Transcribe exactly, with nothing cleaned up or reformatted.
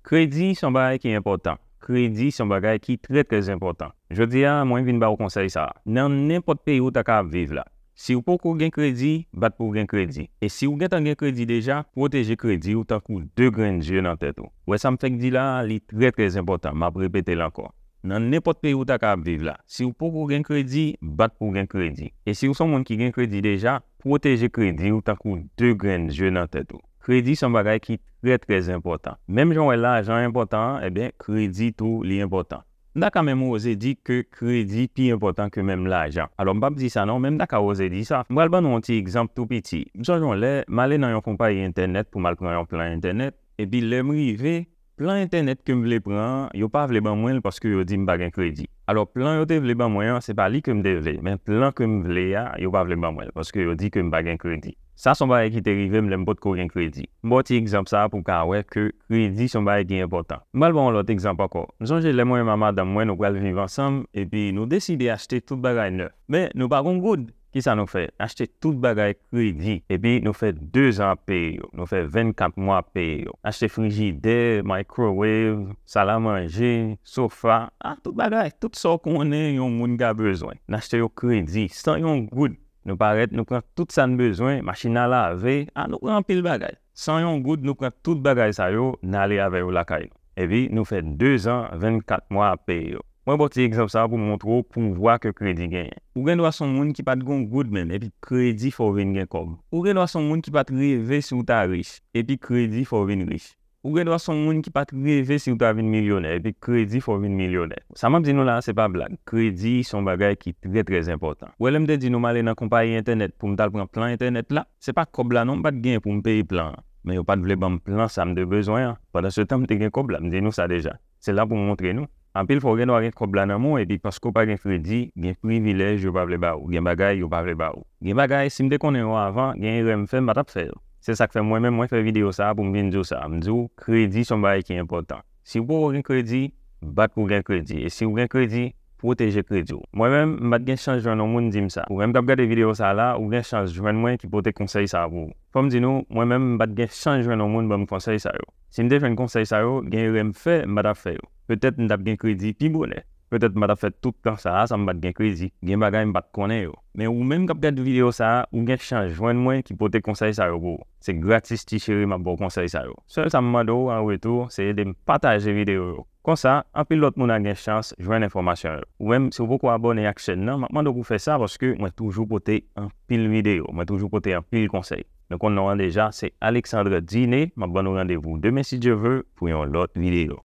Kredi se yon bagay ki enpòtan. Kredi se yon bagay ki trè, trè enpòtan. Jodi a, mwen vin ba w konsèy sa a. Nan nenpòt peyi w ta ka ap viv la, si w poko gen kredi, bat pou w gen kredi. E si w gentan gen kredi deja, pwoteje kredi w tankou de grenn zye nan tèt ou. Ou wè sa m fèk di la a, li trè, trè enpòtan. M ap repete l ankò. Nan nenpòt peyi w ta ka ap viv la, si w poko gen kredi, bat pou w gen kredi. E si w se yon moun ki gen kredi deja, pwoteje kredi w tankou de grenn zye nan tèt ou. Kredi se yon bagay ki trè, trè enpòtan. Menm jan w wè lajan enpòtan an, ebyen, kredi tou, li enpòtan. M ta ka menm oze di ke kredi pi enpòtan ke menm lajan. Alò, m p ap di sa non, men m ta ka oze di sa. M pral ban nou yon ti egzanp tou piti. M sonje yon lè, m ale nan yon konpayi entènèt pou m al pran yon plan entènèt, epi lè m rive, plan entènèt ke m vle pran an, yo pa vle ban mwen l paske yo di m pa gen kredi. Alò, plan yo te vle ban mwen an, se pa li ke m te vle, men plan ke m vle a, yo pa vle ban mwen l paske yo di ke m pa gen kredi. Sa se yon bagay ki te rive m lè m potko gen kredi. M ba w ti egzanp sa a pou w ka wè ke kredi se yon bagay ki enpòtan. M pral ba w yon lòt egzanp ankò. M sonje lè mwen menm ak madanm mwen, nou pral viv ansanm, epi nou deside achte tout bagay nèf. Men, nou pa gen goud. Kisa nou fè? N achte tout bagay kredi. Epi nou fè de zan ap peye yo. Nou fè vennkat mwa ap peye yo. N achte frijidè, microwave, salamanje, sofa, a, tout bagay. Tout sa w konnen yon moun ka bezwen. N achte yo kredi, san yon goud. Nou parèt, nou pran tout sa n bezwen, machin a lave, a, nou pran anpil bagay. San yon goud, nou pran tout bagay sa yo, n ale avè yo lakay nou. Epi, nou fè de zan, vennkat mwa ap peye yo. Mwen ba w ti egzanp sa a pou montre w pouvwa ke kredi genyen. Ou gen dwa se yon moun ki pa t gen yon goud menm, epi kredi fè w vin gen kòb. Ou gen dwa se yon moun ki pa t reve si w ta rich, epi kredi fè w vin rich. Ou gen dwa se yon moun ki pa t reve si w ta vin milyonè, epi kredi fè w vin milyonè. Sa m ap di nou la a, se pa blag. Kredi se yon bagay ki trè, trè enpòtan. Ou wè lè m te di nou m ale nan konpayi entènèt pou m t al pran plan entènèt la, se pa kòb la non m pa t genyen pou m peye plan an. Men yo pa t vle ban m plan sa m te bezwen an. Pandansetan, m te gen kòb la, m di nou sa deja. Se la pou m montre nou. Anpil fwa, w gen dwa gen kòb la nan men w, epi paske w pa gen kredi, gen privilèj yo pa vle ba ou, gen bagay yo pa vle ba ou. Gen bagay, si m te konnen yo avan, gen erè m fè, m pa t ap fè yo. Se sa k fè mwen menm, mwen fè videyo sa a pou m vin di w sa. M di w, kredi se yon bagay ki enpòtan. Si w poko gen kredi, bat pou w gen kredi. E si w gen kredi, pwoteje kredi w. Mwen menm, m pa t gen chans jwenn yon moun di m sa. Ou menm k ap gade videyo sa a la, ou gen chans jwenn mwen ki pote konsèy sa a pou ou. Fò m di nou, mwen menm, m pa t gen chans jwenn yon moun ban m konsèy sa yo. Si m te jwenn konsèy sa yo, gen erè m fè, m pa t ap fè yo. Petèt m t ap gen kredi pi bonè. Petèt m pa t ap fè tout tan sa a san m pa t gen kredi. Gen bagay m pa t konnen yo. Men ou menm k ap gade videyo sa a, ou gen chans jwenn mwen ki pote konsèy sa yo pou ou. Se gratis, ti cheri, m ap ba w konsèy sa yo. Sèl sa m mande w an retou, se ede m pataje videyo yo. Konsa, anpil lòt moun a gen chans jwenn enfòmasyon yo. Ou menm, si w poko abòne ak chèn nan, m ap mande w pou w fè sa paske mwen toujou pote anpil videyo, mwen toujou pote anpil konsèy. Nou konn non an deja, se Alexandre Diné. M ap ban nou randevou demen, si Dye vle, pou yon lòt videyo.